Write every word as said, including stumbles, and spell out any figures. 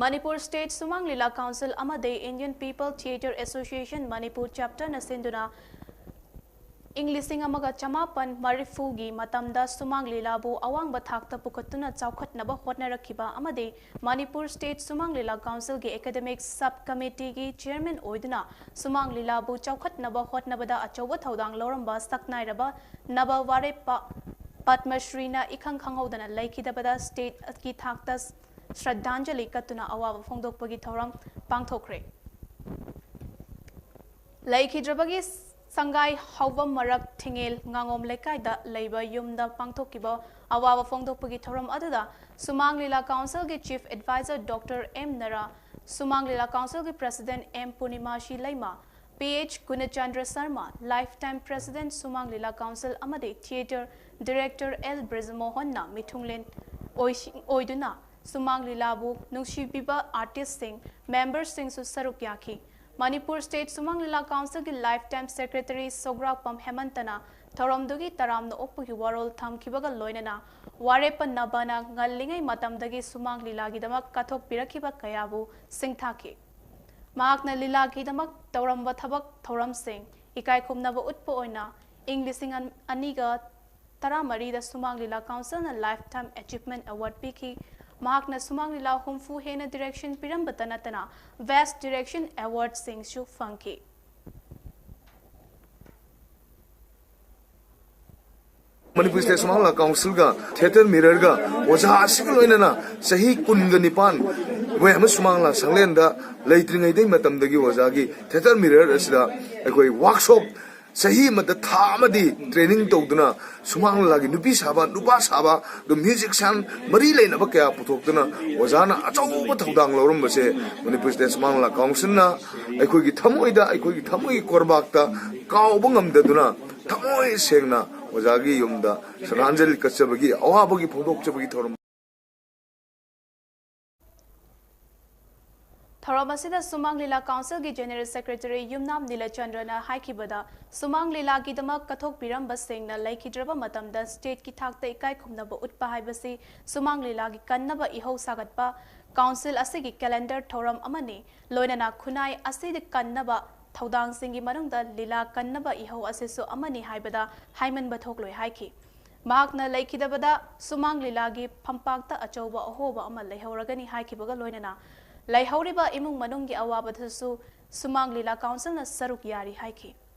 Manipur state ꯁꯨꯃꯥꯡ Lila council ꯑꯃꯗꯤ Indian People Theatre Association Manipur Chapterꯅ ꯁꯤꯟꯗꯨꯅ ꯏꯪ ꯂꯤꯁꯤꯡ ꯑꯃꯒ ꯆꯃꯥꯄꯟ ꯃꯔꯤꯐꯨꯒꯤ ꯃꯇꯝꯗ ꯁꯨꯃꯥꯡ ꯂꯤꯂꯥꯕꯨ ꯑꯋꯥꯡꯕ ꯊꯥꯛꯇ ꯄꯨꯈꯠꯇꯨꯅ ꯆꯥꯎꯈꯠꯅꯕ ꯍꯣꯠꯅꯔꯛꯈꯤꯕ ꯑꯃꯗꯤ ꯃꯅꯤꯄꯨꯔ ꯁ꯭ꯇꯦꯠ ꯁꯨꯃꯥꯡ ꯂꯤꯂꯥ ꯀꯥꯎꯟꯁꯤꯜꯒꯤ ꯑꯦꯀꯥꯗꯦꯃꯤꯛ ꯁꯕ ꯀꯃꯤꯇꯤꯒꯤ ꯆꯤꯌꯔꯃꯦꯟ ꯑꯣꯏꯗꯨꯅ ꯁꯨꯃꯥꯡ ꯂꯤꯂꯥꯕꯨ ꯆꯥꯎꯈꯠꯅꯕ ꯍꯣꯠꯅꯕꯗ ꯑꯆꯧꯕ ꯊꯧꯗꯥꯡ ꯂꯧꯔꯝꯕ ꯁꯛꯅꯥꯏꯔꯕ ꯅꯕ ꯋꯥꯔꯦꯞꯄ ꯄꯗꯃꯁ꯭ꯔꯤꯅ ꯏꯈꯪ ꯈꯪꯍꯧꯗꯅ ꯂꯩꯈꯤꯗꯕꯗ ꯁ꯭ꯇꯦꯠꯀꯤ ꯊꯥꯛꯇ ꯁ꯭ꯔꯗꯥꯟꯖꯂꯤ ꯀꯠꯇꯨꯅ ꯑꯋꯥꯕ ꯐꯣꯡꯗꯣꯛꯄꯒꯤ ꯊꯧꯔꯝ ꯄꯥꯡꯊꯣꯛꯈ꯭ꯔꯦ꯫ ꯂꯩꯈꯤꯗ꯭ꯔꯕꯒꯤ ꯁꯪꯒꯥꯏ ꯍꯧꯕ ꯃꯔꯛ ꯊꯤꯡꯉꯦꯜ ꯉꯥꯉꯣꯝ ꯂꯩꯀꯥꯏꯗ ꯂꯩꯕ ꯌꯨꯝꯗ ꯄꯥꯡꯊꯣꯛꯈꯤꯕ ꯑꯋꯥꯕ ꯐꯣꯡꯗꯣꯛꯄꯒꯤ ꯊꯧꯔꯝ ꯑꯗꯨꯗ ꯁꯨꯃꯥꯡ ꯂꯤꯂꯥ ꯀꯥꯎꯟꯁꯤꯜꯒꯤ chief adviser doctor M Nara, Sumang Lila ꯀꯥꯎꯟꯁꯤꯜꯒꯤ president M Purnimashi Leima, P H Gunachandra Sharma, lifetime president Sumang Lila council ꯑꯃꯗꯤ ꯊꯤꯌꯦꯇꯔ ꯗꯤꯔꯦꯛꯇꯔ ꯑꯦꯜ ꯕ꯭ꯔꯖꯃꯣꯍꯟꯅ ꯃꯤꯊꯨꯡꯂꯦꯟ ꯑꯣꯏꯁꯤ-, ꯑꯣꯏꯗꯨꯅ ꯁꯨꯃꯥꯡ ꯂꯤꯂꯥꯕꯨ ꯅꯨꯡꯁꯤꯕꯤꯕ ꯑꯥꯔꯇꯤꯁꯁꯤꯡ, ꯃꯦꯝꯕꯔꯁꯤꯡꯁꯨ ꯁꯔꯨꯛ ꯌꯥꯈꯤ꯫ ꯃꯅꯤꯄꯨꯔ ꯁ꯭ꯇꯦꯠ ꯁꯨꯃꯥꯡ ꯂꯤꯂꯥ ꯀꯥꯎꯟꯁꯤꯜꯒꯤ ꯂꯥꯏꯐ ꯇꯥꯏꯝ ꯁꯦꯀ꯭ꯔꯦꯇꯔꯤ ꯁꯣꯒ꯭ꯔꯥꯛꯄꯝ ꯍꯦꯃꯟꯇꯅ ꯊꯧꯔꯝꯗꯨꯒꯤ ꯇꯔꯥꯝꯅ ꯑꯣꯛꯄꯒꯤ ꯋꯥꯔꯣꯜ ꯊꯝꯈꯤꯕꯒ ꯂꯣꯏꯅꯅ ꯋꯥꯔꯦꯞꯄ ꯅꯕꯅ ꯉꯜꯂꯤꯉꯩ ꯃꯇꯝꯗꯒꯤ ꯁꯨꯃꯥꯡ ꯂꯤꯂꯥꯒꯤꯗꯃꯛ ꯀꯠꯊꯣꯛꯄꯤꯔꯛꯈꯤꯕ ꯀꯌꯥꯕꯨ ꯁꯤꯡꯊꯥꯈꯤ꯫ ꯃꯍꯥꯛꯅ ꯂꯤꯂꯥꯒꯤꯗꯃꯛ ꯇꯧꯔꯝꯕ ꯊꯕꯛ ꯊꯧꯔꯝꯁꯤꯡ ꯏꯀꯥꯏ ꯈꯨꯝꯅꯕ ꯎꯠꯄ ꯑꯣꯏꯅ ꯏꯪ ꯂꯤꯁꯤꯡ ꯑꯅꯤꯒ ꯇꯔꯥꯃꯔꯤꯗ ꯁꯨꯃꯥꯡ ꯂꯤꯂꯥ ꯀꯥꯎꯟꯁꯤꯜꯅ ꯂꯥꯏꯐ ꯇꯥꯏꯝ ꯑꯦꯆꯤꯚꯃꯦꯟꯠ ꯑꯦꯋꯥꯔꯗ ꯄꯤꯈꯤ꯫ ꯃꯍꯥꯛꯅ ꯁꯨꯃꯥꯡ ꯂꯤꯂꯥ ꯍꯨꯝꯐꯨ ꯍꯦꯟꯅ ꯗꯤꯔꯦꯛꯁꯟ ꯄꯤꯔꯝꯕꯇ ꯅꯠꯇꯅ ꯕꯦꯁ꯭ꯠ ꯗꯤꯔꯦꯛꯁꯟ ꯑꯦꯋꯥꯔꯗꯁꯤꯡꯁꯨ ꯐꯪꯈꯤ꯫ ꯃꯅꯤꯄꯨꯔ ꯁ꯭ꯇꯦꯠ ꯁꯨꯃꯥꯡ ꯂꯤꯂꯥ ꯀꯥꯎꯟꯁꯤꯜꯒ ꯊꯤꯌꯦꯇꯔ ꯃꯤꯔꯔꯒ ꯑꯣꯖꯥ ꯑꯁꯤꯒ ꯂꯣꯏꯅꯅ ꯆꯍꯤ ꯀꯨꯟꯒ ꯅꯤꯄꯥꯟ ꯋꯦꯝ ꯑꯃ ꯁꯨꯃꯥꯡ ꯂꯤꯂꯥ ꯁꯪꯂꯦꯟꯗ ꯂꯩꯇ꯭ꯔꯤꯉꯩꯗꯩ ꯃꯇꯝꯗꯒꯤ ꯑꯣꯖꯥꯒꯤ ꯊꯤꯌꯦꯇꯔ ꯃꯤꯔꯔ ꯑꯁꯤꯗ ꯑꯩꯈꯣꯏ ꯋꯥꯔꯛꯁꯣꯞ ꯆꯍꯤ ꯑꯃꯗ ꯊꯥ ꯑꯃꯗꯤ ꯇ꯭ꯔꯦꯅꯤꯡ ꯇꯧꯗꯨꯅ ꯁꯨꯃꯥꯡ ꯂꯤꯂꯥꯒꯤ ꯅꯨꯄꯤ ꯁꯥꯕ, ꯅꯨꯄꯥ ꯁꯥꯕ, ꯑꯗꯨ ꯃ꯭ꯌꯨꯖꯤꯛꯁꯤꯌꯥꯟ ꯃꯔꯤ ꯂꯩꯅꯕ ꯀꯌꯥ ꯄꯨꯊꯣꯛꯇꯨꯅ ꯑꯣꯖꯥꯅ ꯑꯆꯧꯕ ꯊꯧꯗꯥꯡ ꯂꯧꯔꯝꯕꯁꯦ ꯃꯅꯤꯄꯨꯔ ꯁ꯭ꯇꯦꯠ ꯁꯨꯃꯥꯡ ꯂꯤꯂꯥ ꯀꯥꯎꯟꯁꯤꯜꯅ ꯑꯩꯈꯣꯏꯒꯤ ꯊꯃꯣꯏꯗ, ꯑꯩꯈꯣꯏꯒꯤ ꯊꯃꯣꯏꯒꯤ ꯀꯣꯔꯕꯥꯛꯇ ꯀꯥꯎꯕ ꯉꯝꯗꯗꯨꯅ ꯊꯃꯣꯏ ꯁꯦꯡꯅ ꯑꯣꯖꯥꯒꯤ ꯌꯨꯝꯗ ꯁ꯭ꯔꯗꯥꯟꯖꯂꯤ ꯀꯠꯆꯕꯒꯤ, ꯑꯋꯥꯕꯒꯤ ꯐꯣꯡꯗꯣꯛꯆꯕꯒꯤ ꯊꯧꯔꯝ꯫ ꯊꯧꯔꯝ ꯑꯁꯤꯗ ꯁꯨꯃꯥꯡ ꯂꯤꯂꯥ ꯀꯥꯎꯟꯁꯤꯜꯒꯤ ꯖꯦꯅꯔꯦꯜ ꯁꯦꯀ꯭ꯔꯦꯇꯔꯤ ꯌꯨꯝꯅꯥꯝ ꯅꯤꯂꯆꯟꯗ꯭ꯔꯅ ꯍꯥꯏꯈꯤꯕꯗ, ꯁꯨꯃꯥꯡ ꯂꯤꯂꯥꯒꯤꯗꯃꯛ ꯀꯠꯊꯣꯛꯄꯤꯔꯝꯕꯁꯤꯡꯅ ꯂꯩꯈꯤꯗ꯭ꯔꯕ ꯃꯇꯝꯗ ꯁ꯭ꯇꯦꯠꯀꯤ ꯊꯥꯛꯇ ꯏꯀꯥꯏ ꯈꯨꯝꯅꯕ ꯎꯠꯄ ꯍꯥꯏꯕꯁꯤ ꯁꯨꯃꯥꯡ ꯂꯤꯂꯥꯒꯤ ꯀꯟꯅꯕ ꯏꯍꯧ ꯁꯥꯒꯠꯄ ꯀꯥꯎꯟꯁꯤꯜ ꯑꯁꯤꯒꯤ ꯀꯦꯂꯦꯟꯗꯔ ꯊꯧꯔꯝ ꯑꯃꯅꯤ꯫ ꯂꯣꯏꯅꯅ ꯈꯨꯟꯅꯥꯏ ꯑꯁꯤꯗ ꯀꯟꯅꯕ ꯊꯧꯗꯥꯡꯁꯤꯡꯒꯤ ꯃꯅꯨꯡꯗ ꯂꯤꯂꯥ ꯀꯟꯅꯕ ꯏꯍꯧ ꯑꯁꯤꯁꯨ ꯑꯃꯅꯤ ꯍꯥꯏꯕꯗ ꯍꯥꯏꯃꯟꯕ ꯊꯣꯛꯂꯣꯏ ꯍꯥꯏꯈꯤ꯫ ꯃꯍꯥꯛꯅ ꯂꯩꯈꯤꯗꯕꯗ ꯁꯨꯃꯥꯡ ꯂꯤꯂꯥꯒꯤ ꯐꯝꯄꯥꯛꯇ ꯑꯆꯧꯕ ꯑꯍꯣꯕ ꯑꯃ ꯂꯩꯍꯧꯔꯒꯅꯤ ꯍꯥꯏꯈꯤꯕꯒ ꯂꯣꯏꯅꯅ ꯂꯩꯍꯧꯔꯤꯕ ꯏꯃꯨꯡ ꯃꯅꯨꯡꯒꯤ ꯑꯋꯥꯕꯗꯁꯨ ꯁꯨꯃꯥꯡ ꯂꯤꯂꯥ ꯀꯥꯎꯟꯁꯤꯜꯅ ꯁꯔꯨꯛ ꯌꯥꯔꯤ ꯍꯥꯏꯈꯤ꯫